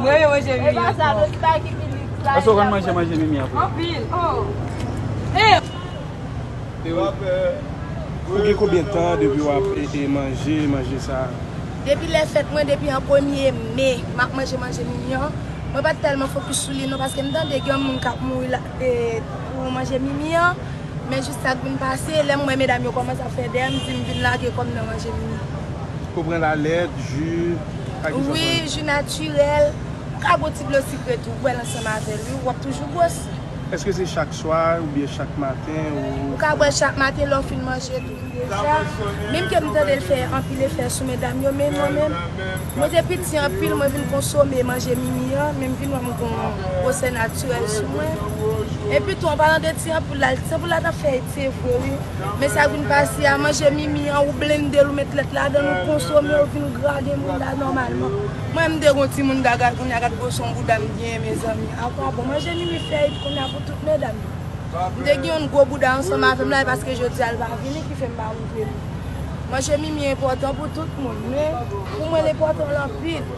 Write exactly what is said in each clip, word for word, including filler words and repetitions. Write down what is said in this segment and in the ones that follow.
Yo, yo manje mimi an. Èske w konn manje, manje mimi an, frè? Anpil. Oh. Ou gen konbyen tan depi w ap e, e manje, manje sa a? Depi lè fèt mwen, depi an premye me, m ap manje manje mimi an. Mwen pa t tèlman fokis sou li non, paske m tande gen moun k ap mouri la, e, pou manje mimi an. Men jis sa k vin pase, lè m wè medam yo kòmanse ap fè dèyè m, m di m vin lage kò m nan manje mimi. Ou pran lalèt, ji, ak ki sa w pran? Wi, ji natirèl. Ou ka bwè yon ti dlo sikre tou, bwè l ansanm avè l, wi, w ap toujou gwosi. Èske se chak swa oubyen chak maten ou... Ou ka bwè l chak maten lè w fin manje tou. Deja, menm ke m tande l fè anpil efè sou medam yo, men mwen menm, mwen te piti anpil, mwen vin konsome manje mimi an, men m vin wè m gon gwosè natirèl sou mwen. Epi tou, an palan de ti anpoul la, ti anpoul la t ap fè efè vre, wi. Men sa k vin pase a, manje mimi an, ou blende l, ou met lèt ladan l, ou konsome, ou vin grade moun la nòmalman. Mwen, m te gon timoun gaga, kounye a gad gwosè yon bouda m genyen, mezanmi. Apa bon, manje mimi fè it kounye a pou tout medam yo. M te gen yon gwo bouda ansanm avè m la, e paske jodi a l pa vini ki fè m pa moute li. Manje mimi enpòtan pou tout moun, men pou mwen l enpòtan l anpil.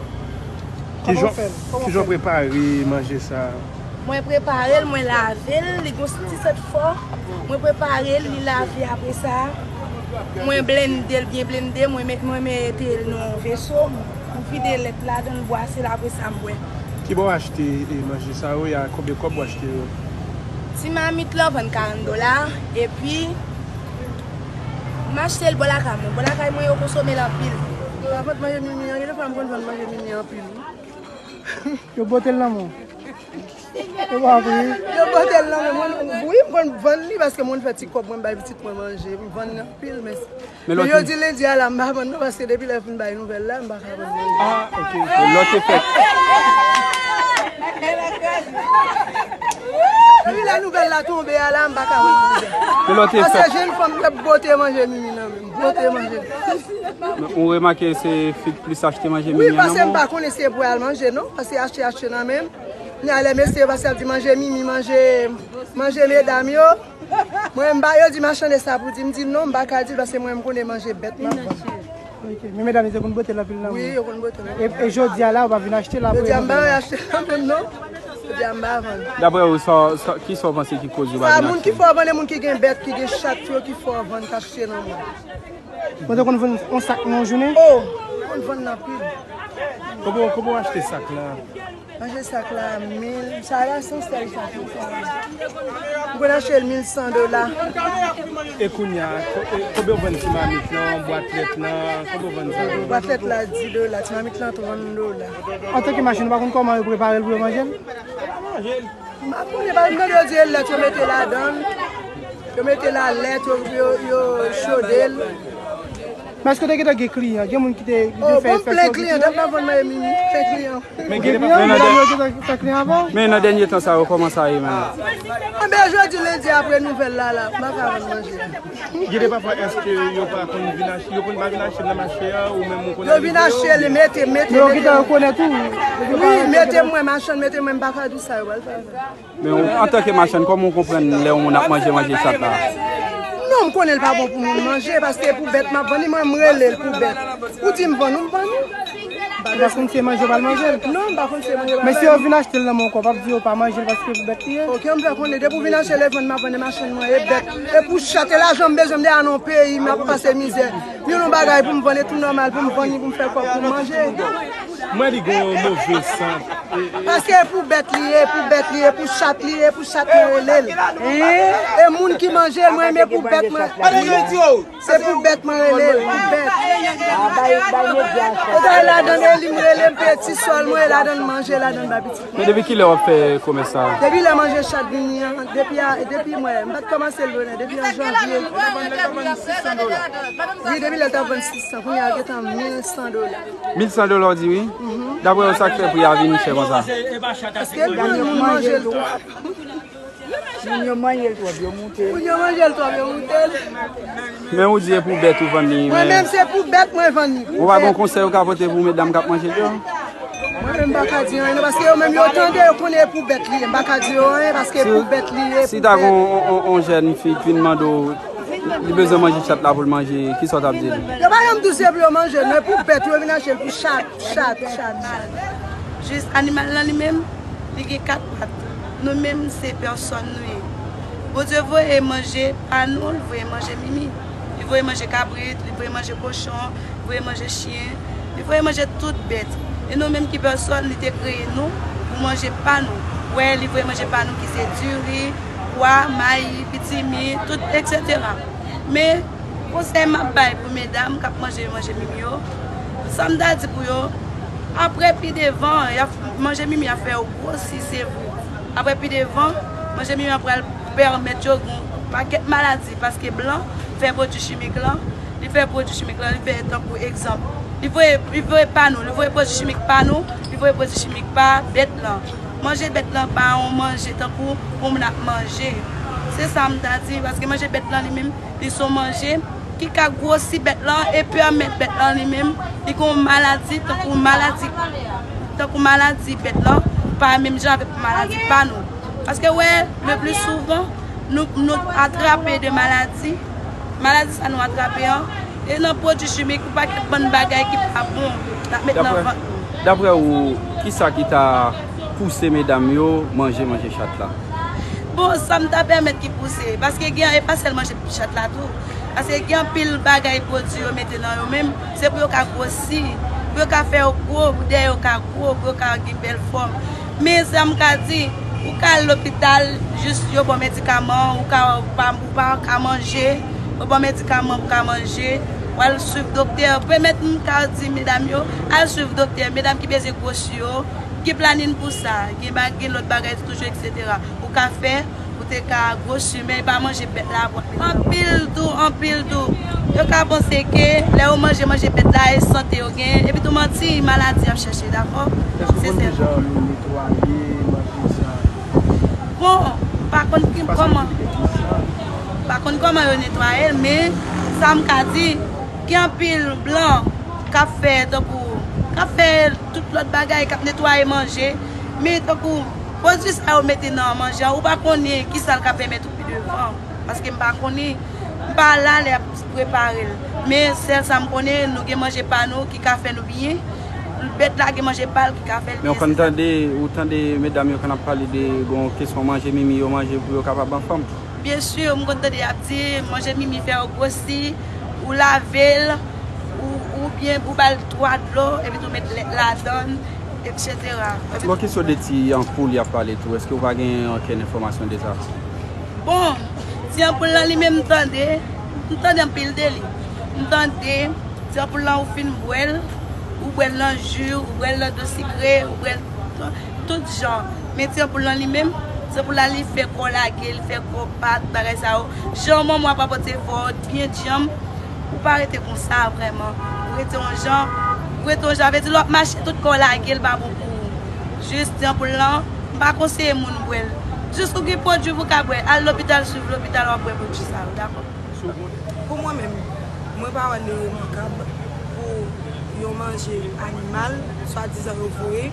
Ki jan, ki jan w prepare manje sa a? Mwen prepare l, mwen lave l, li gon ti sant fò. Mwen prepare l, li lave apre sa. Mwen blende l, byen blende, mwen met, mwen mete l nan yon veso. M vide lèt ladan l, m bwase l, apre sa m bwè. Kibò w achte, e, manje sa yo, e a konbyen kòb w achte yo? Ti mamit lan vann karant dola, epi m achte l bò lakay mwen. Bò lakay mwen, yo konsome l anpil. Yo pa vann manje mimi an, gen de fwa m konn vann manje mimi an anpil, wi. Yo bote l nan men w. Yo pa vre. Yo bote l nan men mwen. Wi, m konn vann li paske m konn fè ti kòb mwen, m bay pitit mwen manje. M vann li anpil, men, men yo di lendi a la, m pa vann non, paske depi lè yo fin bay nouvèl la, m pa ka vann manje. Ah, ok, ok. Lòt efèt. Depi lè nouvèl la tonbe a la, m pa ka vann manje. Men lòt efèt. Paske jèn fanm yo bote manje mimi nan men m. Bote manje. Men ou remake se fi k plis achte manje mimi an nan men w? Wi, paske m pa konnen se pou al manje non, paske achte, achte nan men m. Kounye a lè mesye yo pase ap di manje mimi, manje, manje medam yo. Mwen, m pa, yo di machann de sa pou di, m di non, m pa ka di l paske mwen, m konnen manje bèt m ap vann. Ok, men medam yo te konn bote l anpil nan men w? Wi, yo konn bote l anpil. E, e jodi a la, ou pa vin achte l apre? Jodi a, m pa vin achte l nan men m non. Jodi a, m pa vann. Daprè ou, sa, sa, kisa w panse ki koz yo pa vin achte? Sa moun ki fè w vann, e moun ki gen bèt, ki gen chat yo, ki fè w vann, k achte nan men w. Ou te konn vann yon sak nan yon jounen? Oh, m konn vann anpil. Kòman, kòman w achte sak la? Manje sak la, mil, sa la, san sèl sa, san sèl. M konn achte l mil san dola. E kounye a, ko-, e, konbyen w vann ti mamit lan, bwat lèt lan, konbyen w vann sa yo? Bwat lèt la, dis dola, ti mamit lan, trant dola. Antanke machann, ou pa konn kòman yo prepare l pou yo manje l? Yo pa manje l. M pa konnen, pa m tande yo di e lèt yo mete ladan l. Yo mete la lèt, yo, yo, yo chode l. Men èske w te gentan gen kliyan? Gen moun ki te, ki te... Oh, fè, bon, fè plen kliyan, dat m ap vann manje mimi, plen kliyan. Men gen kliyan, medam yo gentan fè kliyan avè w? Men nan dènye tan sa yo, kòman sa ye menm? Anben, jodi lendi apre nouvèl la, la, m pa ka vann manje. Gen de pafwa, èske yo pa konn vin achte, yo konn pa vin achte nan mache a, ou menm ou konn... Yo vin achte li, mete, mete, mete. Yo gentan rekonèt ou? Wi, mete mwen, machann, mete mwen, m pa ka di w sa yo pral fè avè m. Men ou, antanke machann, kòman ou konprann lè yon moun ap manje manje chat la? Non, m konnen l pa bon pou moun manje, paske pou bèt m ap vann li, mwen, m rele l pou bèt. Ou di m vann ou, m vann ou. Ou pa konn se manje w pral manje l? Non, m pa konn se manje w pral manje l. Men si yo vin achte l nan men w ankò, w p ap di yo pa manje l paske pou bèt li ye? Ok, m fè konnen, depi w vin achte l, e vann m ap vann, e machann mwen, e bèt, e pou chat, e lajan m bezwen, m deja nan yon peyi, m ap pase mizè. Youn yon bagay pou m vann, e tou nòmal pou m vann li, pou m fè kòb, pou m manje. Mwen li gon move sant. Paske e pou bèt li ye, e pou bèt li ye, e pou chat li ye, e pou chat mwen rele l. E moun ki manje l, mwen, men pou bèt mwen. Se pou bèt mwen rele l, pou bèt. Ou ta ladan l, e li m rele m, peye ti sòl mwen, e ladan l manje, ladan l ba pitit mwen. Men depi kilè w ap fè komès sa a? Depi lè manje chat vini an, depi a, depi mwen, m pa t kòmanse l bonè, depi an janvye. Wi, depi lè l t ap vann sis san, kounye a l gentan mil san dola. Mil san dola w di wi? Daprè ou, sa k fè pri a vin chè konsa? Paske moun manje l twòp. Moun yo manje l twòp, yo moute l. Moun yo manje l twòp, yo moute l. Men ou di e pou bèt ou vann li, men... Mwen menm se pou bèt mwen vann li. Ou pa gon konsèy ou ka pote pou medam k ap manje l yo? Mwen menm m pa ka di anyen non, paske yo menm yo tande, yo konnen e pou bèt li ye. M pa ka di yo anyen paske e pou bèt li ye. Si ta gon on, on, on jèn fi k vin mande w, li bezwen manje chat la pou l manje, kisa w t ap di l? Yo pa janm di w se pou yo manje l, men pou bèt yo vin achte l pou chat, chat, chat, chat. Jis animal lan li menm, li gen kat pat. Nou menm se pèsòn nou ye. Bondye voye manje pa nou, li voye manje mimi. Li voye manje kabrit, li voye manje kochon, li voye manje chen, li voye manje tout bèt. E nou menm ki pèsòn, li te kreye nou pou manje pa nou. Wè, li voye manje pa nou ki se diri, pwa, mayi, pitimi, tout, etsetera. Men, konsèy m ap bay pou medam k ap manje manje mimi yo, sa m ta di pou yo, apre pi devan, y ap, manje mimi ap fè yo gwosi, se vre. Apre pi devan, manje mimi an pral pèmèt yo gen yon pakèt maladi, paske blan fè pwodui chimik lan, li fè pwodui chimik lan, li fè tankou egzanp. Li voye, li voye pa nou, li voye pwodui chimik pa nou, li voye pwodui chimik pa bèt lan. Manje bèt lan pa yon manje tankou pou moun ap manje. Se sa m ta di, paske manje bèt lan li menm, li se yon manje ki ka gwosi bèt lan e pèmèt bèt lan li menm, li gen yon maladi, tankou maladi, tankou maladi bèt lan, pa menm jan avèk maladi pa nou. Paske wè, le pli souvan, nou, nou atrape de maladi, maladi sa nou atrape an, e nan pwodui chimik, yon pakèt bann bagay ki pa bon, n ap met nan vant nou. Daprè ou, kisa ki ta pouse medam yo manje manje chat la? Bon, sa m ta pèmèt ki pouse, paske gen, e pa sèl manje chat la tou. Paske gen anpil bagay pwodui yo mete nan yo menm, se pou yo ka gwosi, pou yo ka fè yo gwo, pou dèyè yo ka gwo, pou yo ka gen bèl fòm. Men sa m ka di, ou ka al lopital, jis yo ba w medikaman, ou ka, ou pa, ou pa ka manje, yo ba w medikaman pou w ka manje, w al swiv doktè. Pèmèt m ka di medam yo, al swiv doktè, medam ki bezwen gwosi yo, gen planin pou sa, gen ba-, gen lòt bagay toujou, etsetera. Ou ka fè, ou te ka gwosi, men pa manje bèt la pou anpil tou, anpil tou. Yo ka panse ke lè yo manje, manje bèt la, e sante yo genyen. Epi tou manti, maladi y ap chèche, dakò? Èske w konn kijan yo netwaye manje sa? Bon, m pa konn ki, kòman, m pa konn kòman yo netwaye l, men sa m ka di, gen anpil blan k ap fè tankou, k ap fè tout lòt bagay, k ap netwaye manje, men tankou pwodui sa yo mete nan manje an, ou pa konnen kisa l ka pèmèt ou pi devan. Paske m pa konnen, m pa la lè y ap prepare l. Men sèl sa m konnen, nou gen manje pa nou ki ka fè nou byen. Bèt la gen manje pa l ki ka fè l byen. Men w konn tande, ou tande medam yo konn ap pale de gon kesyon manje mimi yo manje pou yo kapab anfòm? Byen si, m konn tande y ap di, manje mimi fè yo gwosi, ou lave l, ou, oubyen ou ba l twa dlo, epi tou met lèt ladan l, etsetera. Bon, kesyon de ti anpoul y ap pale tou, èske w pa gen okenn enfòmasyon de sa? Bon, ti anpoul lan li menm m tande, m tande anpil de li. M tande, ti anpoul lan ou fin bwè l, ou bwè l nan ji, ou bwè l nan dlo sikre, ou bwè l tout, tout jan. Men ti anpoul lan li menm, ti anpoul la li fè kò lage, li fè kò bat, bagay sa yo. Jan manman w ap rapote fò, byen djanm, ou pa rete konsa vrèman. Ou rete yon jan, ou rete yon jan, vle di lè w ap mache tout kò w lage, l pa bon pou ou. Jis ti anpoul lan, m pa konseye moun bwè l. Jis ou gen pwodui pou w ka bwè, al lopital, swiv lopital, w ap bwè pwodui sa yo, dakò? Pou mwen menm, mwen pa wè li remakab pou yon manje animal, swadizan yo voye,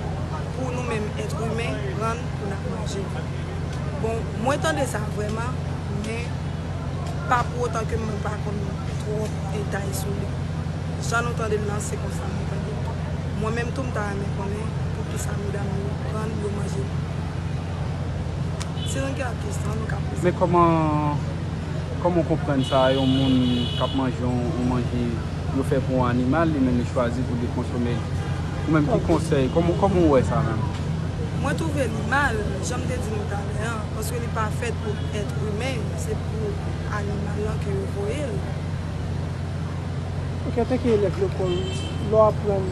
pou nou menm èt imen pran pou n ap manje. Bon, mwen tande sa vrèman, men pa pou otan ke mwen pa konn twòp detay sou li. Jan nou tande l lan, se konsa mwen tande l. Mwen menm tou, m ta renmen konnen poukisa medam yo pran l, yo manje l. Si nou gen lòt kesyon, nou ka poze. Men kòman, kòman w konprann sa, yon moun k ap manje yon, yon manje yo fè pou yon animal, li menm li chwazi pou li konsome l? Ou menm, ki konsèy, kòman, kòman w wè sa menm? Mwen twouve li mal, jan m te di nou talè an, paske li pa fèt pou èt imen, se pou animal lan ke yo voye l. Ok, antanke elèv lekòl, lè w aprann,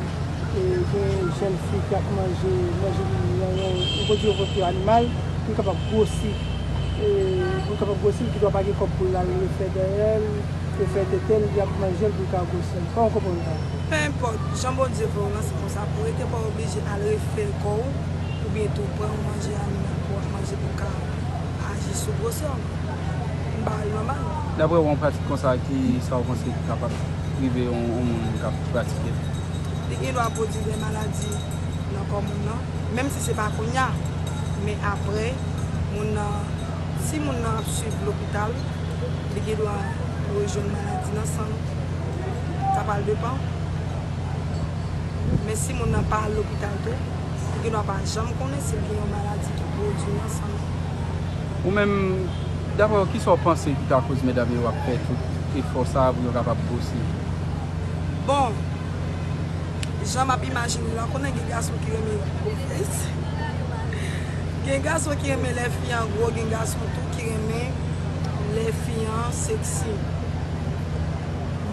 e, gen jèn fi k ap manje, manje mimi an, yon, yon pwodui yo voye pou animal, pou l kapab gwosi, e, pou l kapab gwosi, li gendwa pa gen kòb pou l al refè dèyè l, refè tete l, li ap manje l pou l ka gwosi. Kòman w konprann sa? Penenpòt, jan Bondye fè w lan, se konsa pou w rete, pa oblije al refè kò w, oubyen tou pran yon manje animal pou w ap manje pou w ka aji sou gwosè w. M ba l nòmal. Daprè w, yon pratik konsa, ki sa w panse ki kapab rive yon, yon moun k ap pratike l? Li gen dwa pwodui de maladi nan kò moun nan, menm si se pa kounye a. Men apre, moun nan, si moun nan ap swiv lopital, li gen dwa rejwenn maladi nan san l. Sa pral depann. Men si moun nan pa al lopital tou, li Yo pa janm konnen si l gen yon maladi ki pwodui nan san l. Ou menm, daprè w, kisa w panse ki ka koz medam yo ap fè tout efò sa a pou yo kapab gwosye? Bon, jan m ap imajine la, konnen gen gason ki renmen gwo fes. Gen gason ki renmen lè fi an gwo, gen gason tou ki renmen lè fi an seksi.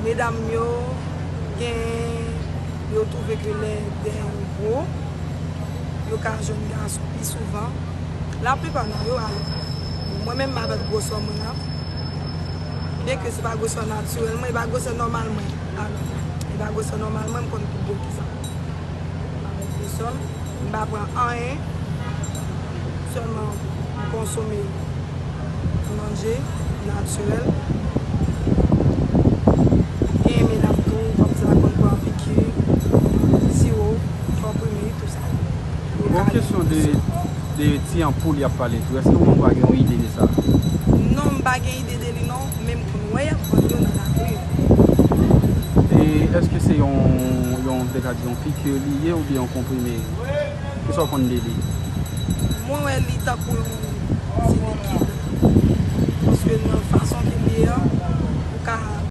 Medam yo gen, yo twouve ke lè dèyè yo gwo, yo ka jwenn gason pi souvan. Laplipa nan yo, alò, mwen menm m avèk gwosè mwen an, byenke se pa gwosè natirèl mwen, e pa gwosè nòmal mwen. Alò, e pa gwosè nòmal mwen, m konn pi gwo ki sa. M avèk gwosè m, m pa pran anyen, sèlman m konsome manje natirèl. Gen medam tou, kòmsi la konn pran piki, siwo, konprime, tou sa. Yo Bon, ka gen kesyon de, gwosè. De ti anpoul y ap pale tou, èske ou menm ou pa gen yon ide de sa? Non, m pa gen ide de li non, men m konn wè y ap vann yo nan lari. E èske se yon, yon, te ka di yon piki li ye oubyen yon konprime? Kisa w konn de li? Mwen wè li tankou yon